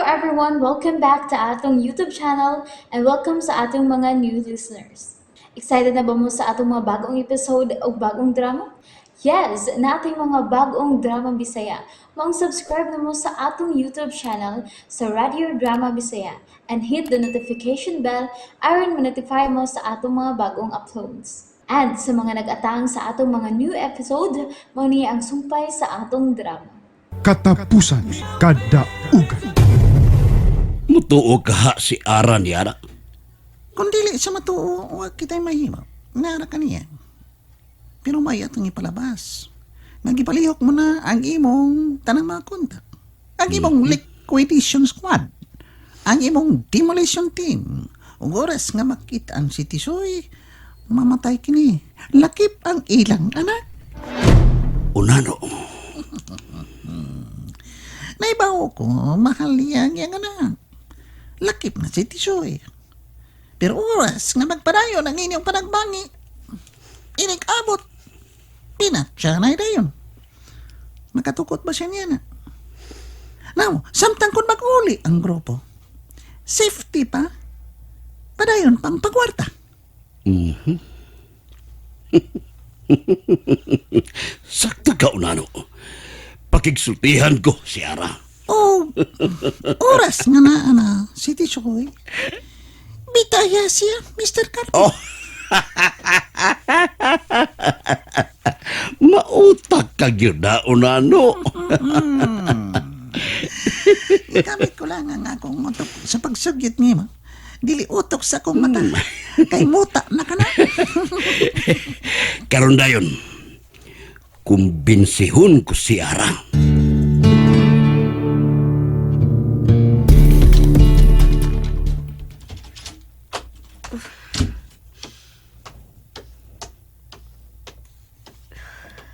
everyone! Welcome back to atong YouTube channel and welcome sa atong mga new listeners. Excited na ba mo sa atong mga bagong episode o bagong drama? Yes, naa tay mga bagong drama Bisaya. Maong subscribe na mo sa atong YouTube channel sa Radio Drama Bisaya and hit the notification bell aron ma-notify mo sa atong mga bagong uploads. And sa mga nag-atang sa atong mga new episode, mao ni ang sumpay sa atong drama. Katapusan Kadaugan. Mutuo ka ha si Ara ni Ara. Kung dili siya matuo, wa kita'y mahimo. Nara ka niya. Pero may atong ipalabas. Nagipalihok mo na ang imong tanang mga kontak. Ang imong liquidation squad. Ang imong demolition team. Ug oras nga makita ang si Tisoy, mamatay kini. Lakip ang ilang anak. Unano, Naibaw ko, mahal niya ang iyang anak. Lakip na si Tisoy. Pero oras nga magpadayon ang inyong panagbangi, inig-abot, pinatsa na dayon. Makatukot ba siya niya na? Now, samtang kung mag-uli ang grupo, safety pa, padayon pang pagwarta. Sakto ka, Unano. Pakigsultihan ko si Ara. O, oras nga na, ana, si Tisoy, bitaya siya, Mr. Carpio. Oh. Mautak ka gyud na, Unano. Igamit ko lang ang akong utok sa pagsugyot nimo. Dili utok sa akong mata. Kay muta na ka na. Karon dayon, kumbinsihon ko si Ara.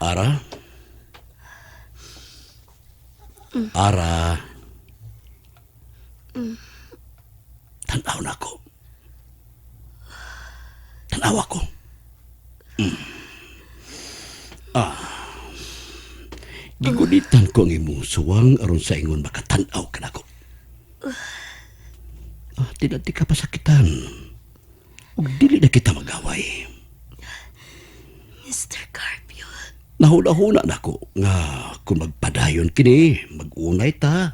Ara? Ara? Tanaw na ako. Tanaw ako. Gigunitan ko ang imong suwang aron sa ingon makatan-aw ka nako. Ah, di na di ka pasakitan. Ug dili na kita magaway. Mr. Carpio, Nahuna-huna nako nga kung magpadayon kini, mag-unay ta.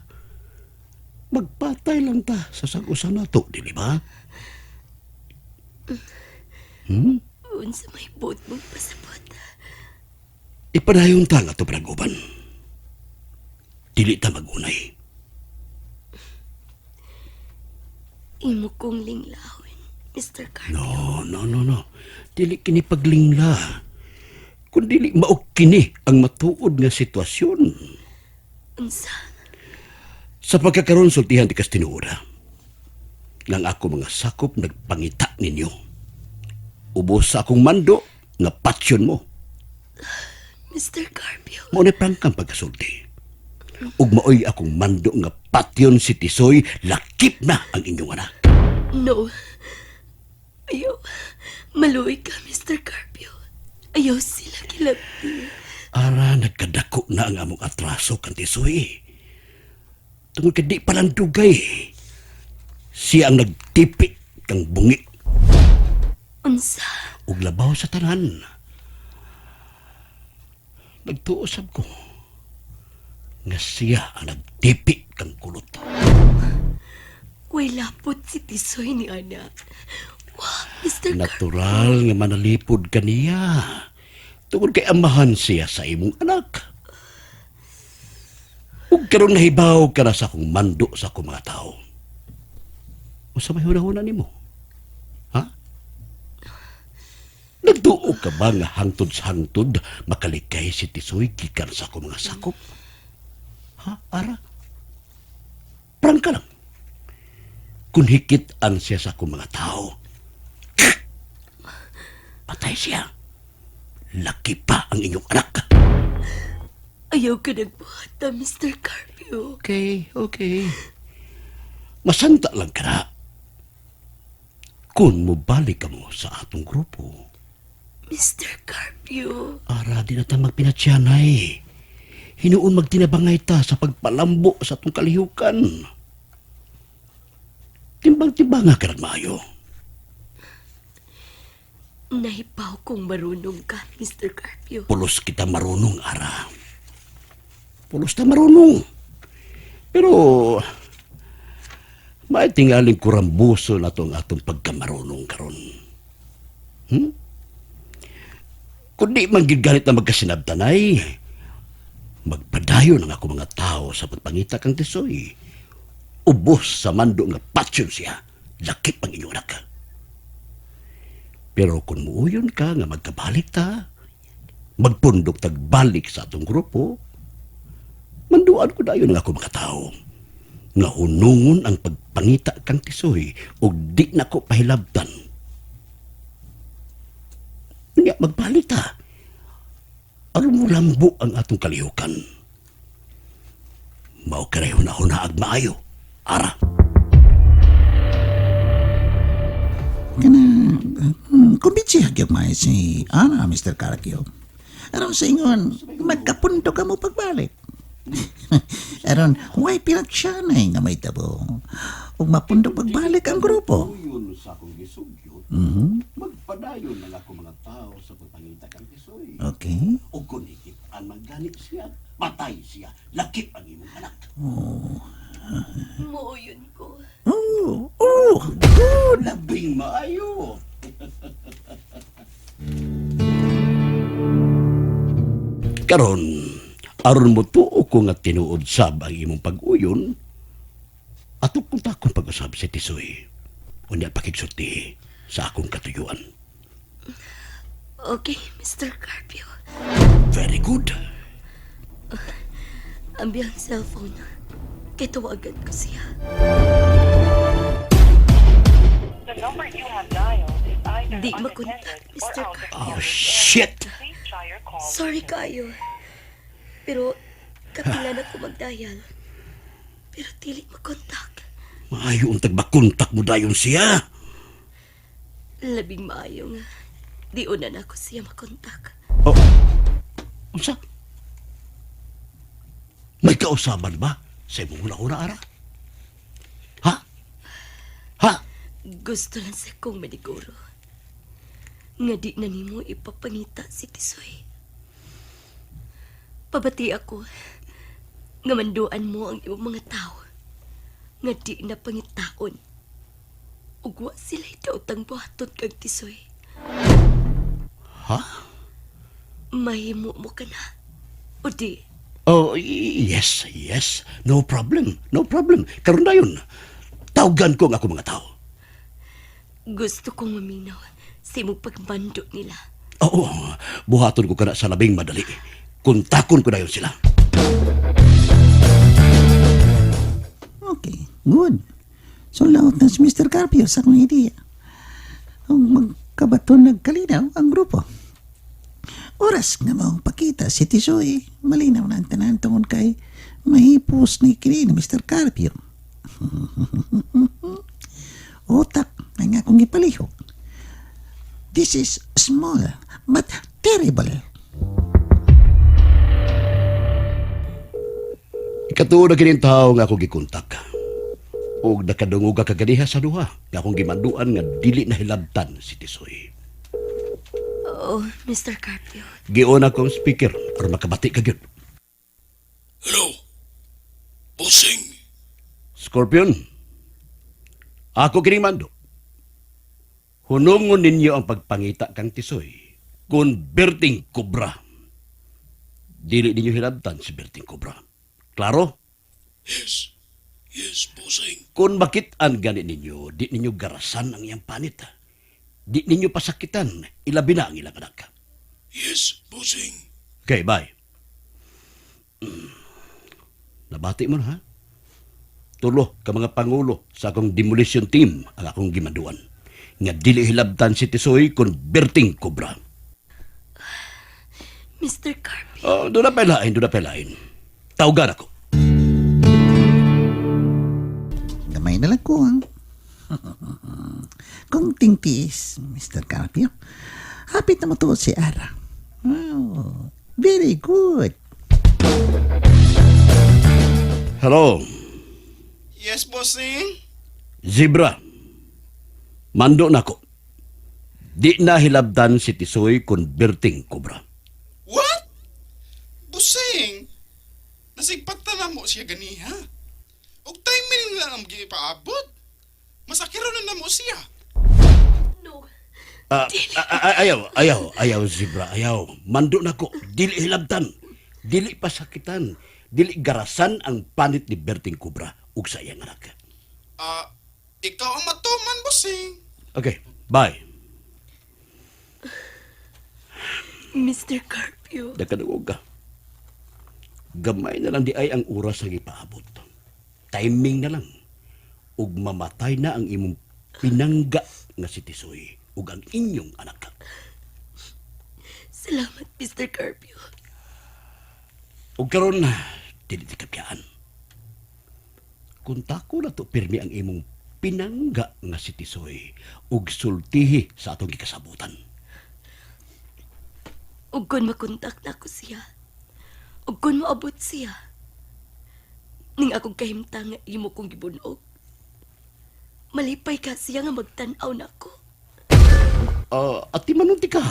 Magpatay lang ta sa sag-usa nato, dili ba? Unsa may buot mong pasabot. Ipadayon ta nga ato panaguban. Dili ta mag-unay. Imo kong linglawin, Mr. Carpio. No, no, no, no. Dili kini paglingla. Kung dili mao kini ang matuod nga sitwasyon. Unsa? Sa pagkakaroon sultihan ti kas tinuoda. Nang ako mga sakop nagpangita ninyo. Ubos sa akong mando nga patsyon mo. Mr. Carpio, Mao ni prangkang pagkasulti. Ug maoy akong mando nga patyon si Tisoy, lakip na ang inyong anak. No. Ayaw. Maluoy ka, Mr. Carpio. Ayaw sila kilabti. Ara, nagkadako na ang among atraso kan Tisoy. Tungod kay di pa lang dugay. Siya ang nagtipi kang bungi Unsa? ug labaw sa tanan. Nagtuo sab ko nga siya ang nagtipi kang kulot. Way lapot si Tisoy ni Ana. Wah, Mr. Carpio. Natural nga manalipod kaniya. Tungod kay amahan siya sa imong anak. Ug karon nahibaw ka na sa akong mando sa akong mga tao. Unsa may hunahuna nimo? Ha? Nagduo ka ba nga hangtod sa hangtod makalikay si Tisoy gikan sa akong mga sakop? Ha, Ara? Prangka lang. Kung hikit-an siya sa akong mga tao, patay siya. Laki pa ang inyong anak. Ayaw ka nagbuhata, Mr. Carpio. Okay, okay. Masanta lang ka na. Kung mobalik ka mo sa atong grupo, Mr. Carpio. Ara, di na ta magpinatsyanay. Hinuon magtinabangay ta sa pagpalambo sa atong kalihukan. Timbang-timbang nga karang maayo. Nahipaw kong marunong ka, Mr. Carpio. Pulos kita marunong, Ara. Pulos ta marunong. Pero, maitingaling kurambuso na to ang atong pagkamarunong karon. Kung di man gid ganit na magkasinabtanay, magpadayon ang ako mga tao sa pagpangita kang Tisoy. Ubos sa mando nga patsyon siya, lakip ang inyong anak. Pero kung muuyon ka nga magkabalik ta, magpundok tagbalik sa atong grupo, manduan ko dayon nga ako mga tao. Nga hunungon ang pagpangita kang Tisoy ug di na ko pahilabtan. Unya, magbalik ta. Aron mo lambo ang atong kalihukan. Mao karay huna-huna ag maayo. Ara. Kana, kumbinsi hagyog may si Ana, Mr. Carpio. Aron sa ingon, magkapunto ka mo pagbalik. Aron, way pinagsyanay nga may tabo. Ug mapundo pagbalik ang grupo. Yun sa akong gisugyot, magpadayon lang ako mga tao sa pagpangita kang Tisoy. Okay. O kung higit ang magganit siya, patay siya, lakip ang imong anak. Mooyon ko. Oh, good. Labing maayo. Karon, aron mo tuo ko nga tinuod sab ang imong pag-uyon, ato kung takong pag-usab si Tisoy. Unya pakigsulti sa akong katuyuan. Okay, Mr. Carpio. Very good. Ambi ang cellphone. Kay tawagan ko siya. The number you have dialed is either Di makontak, unattended or Mr. out of Carpio. Oh, shit! Please try your call. Sorry kayo. Pero kapila na ko magdayal. Pero dili makontak. Maayo ang tagbakontak mo dayon siya. Labing maayo nga. Di una na ako siya makontak. Oh. Unsa? May kausaban ba sa imong una-una ara? Ha? Ha? Gusto lang sa kong maniguro. Nga di na nimo ipapangita si Tisoy. Pabati ako nga manduan mo ang imong mga tao nga di na pangitaon. Ug wa sila'y daotang buhaton kang Tisoy. Ha? Mahimo mo ka na. O di, Oh, yes, yes. No problem. No problem. Karon na yun. Tawgan ko ang ako mga tao. gusto kong maminaw sa imong pagmando nila. Oo, buhaton ko kana sa labing madali. Kontakon ko na yun sila. Okay, good. So, laot na si Mr. Carpio sa akong idea. Ang magkabaton nagkalinaw ang grupo. Oras nga maong pakita si Tisoy, malinaw na ang tanan tungod kay mahipos ni kini ni Mr. Carpio. Utak na nga akong gipalihok. This is small but terrible. Ikatuo na kining tao nga ako gikontak. Og nakadungog ka kaganiha sa duha nga akong gimanduan nga dili na hilabtan si Tisoy. Oh, Mr. Carpio. Gion ako ang speaker aron makabati ka gyud. Hello? Bossing? Scorpion, ako kining mando. Hunungon ninyo ang pagpangita kang Tisoy kung Berting Cobra. Dili ninyo hilabtan si Berting Cobra. Klaro? Yes. Yes, bossing. Kung makit-an gani ninyo, di ninyo garasan ang iyang panit. Di ninyo pasakitan, ilabi na ang ilang anak. Yes, bossing. Okay, bye. Nabati mo na, ha? Tulo ka mga pangulo sa akong demolition team ang akong gimanduan. Nga dili hilabtan si Tisoy kun Berting Cobra. Mr. Carpio. Oh, doon na pailain, doon na pailain. Tawgan ako. Gamay na lang ko ang Kung tiis, Mr. Carpio. Hapit na matuod si Ara. Oh, very good. Hello, Yes, bossing. Zebra, mando nako. Di na hilabdan si Tisoy kun Berting Cobra. What? Busing! Nasigpat na mo siya ganiha. Og timing lang ang gipaabot. Masakiro na namo siya. No. Ah, ayaw, ayaw, ayaw, Zebra, ayaw. Mando nako, dili hilabdan. Dili pasakitan. Dili garasan ang panit ni Berting Cobra ug sa iyang anak. Ah, ikaw ang matuman, busing. Okay, bye. Mr. Carpio. Nagkaduog ka. Gamay na lang di ay ang oras ang ipaabot. Timing na lang. Ug mamatay na ang imong pinangga nga si Tisoy ug ang inyong anak. Salamat, Mr. Carpio. Ug karon dili ti kapyaan. Kung tako na to pirmi ang imong pinangga nga si Tisoy ug sultihi sa atong gikasabutan. Ug kun makontak na ko siya. Ug kun moabot siya. Ning akong kahimtang nga imo kong gibunog. Malipay ka siya nga magtan-aw nako. Ah, ati manunti ka.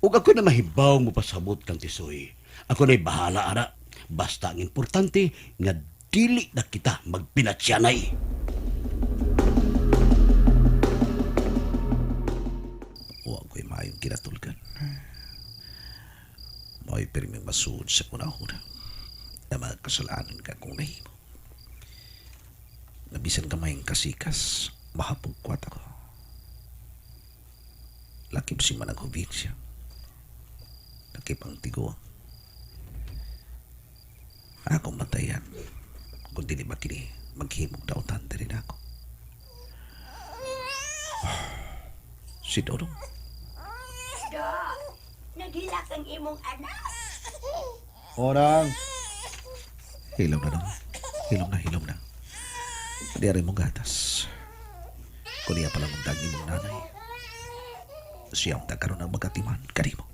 Ug ako na mahibaw mo pasabot kang Tisoy. Ako na'y bahala ara. Basta ang importante nga dili na kita magpinatsyanay. Wa ko'y maayong kinatulgan. Mao'y pirming masuod sa kunahuna na mga kasalanan ka kung nahimo. Nabisan kamayng kasikas, mahapugkwat ako. Lakip si Manang Hovinsya. Lakip ang tiguang. Akong bantayan, kung dili ba kini, maghimog dautan diri na ako. Si Dodong. Naghilak ang imong anak. Orang. Hilom na dong. Hilom na, hilom na. Di rin mong gatas. Kung niya palang undang imong nanay. Siya ang tagkaroon ng magkatiman kanimo.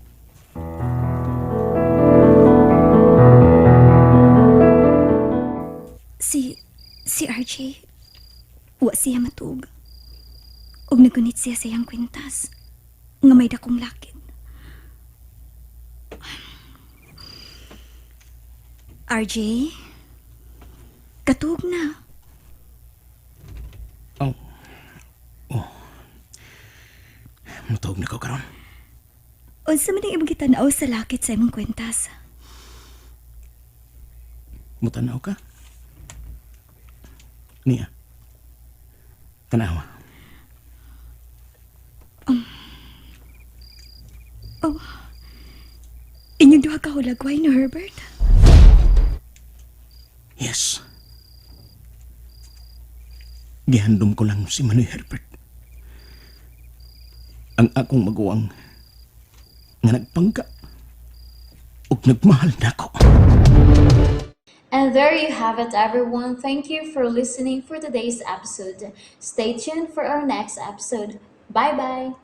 Si RJ, wa siya matuog. Ug nagunit siya sa iyang kwintas, nga may dakong lakid. RJ, katuog na. Oh. Oh. Matuog na ko karon. Unsa man ang imong gitanaw sa lakit sa imong kwintas? Mutanaw ka? Niya. Tanawa. Oh, inyong duha ka hulagway no, Herbert? Yes. Gihandom ko lang si Manoy Herbert. Ang akong maguwang nga nagpangga ug nagmahal nako. And there you have it, everyone. Thank you for listening for today's episode. Stay tuned for our next episode. Bye bye.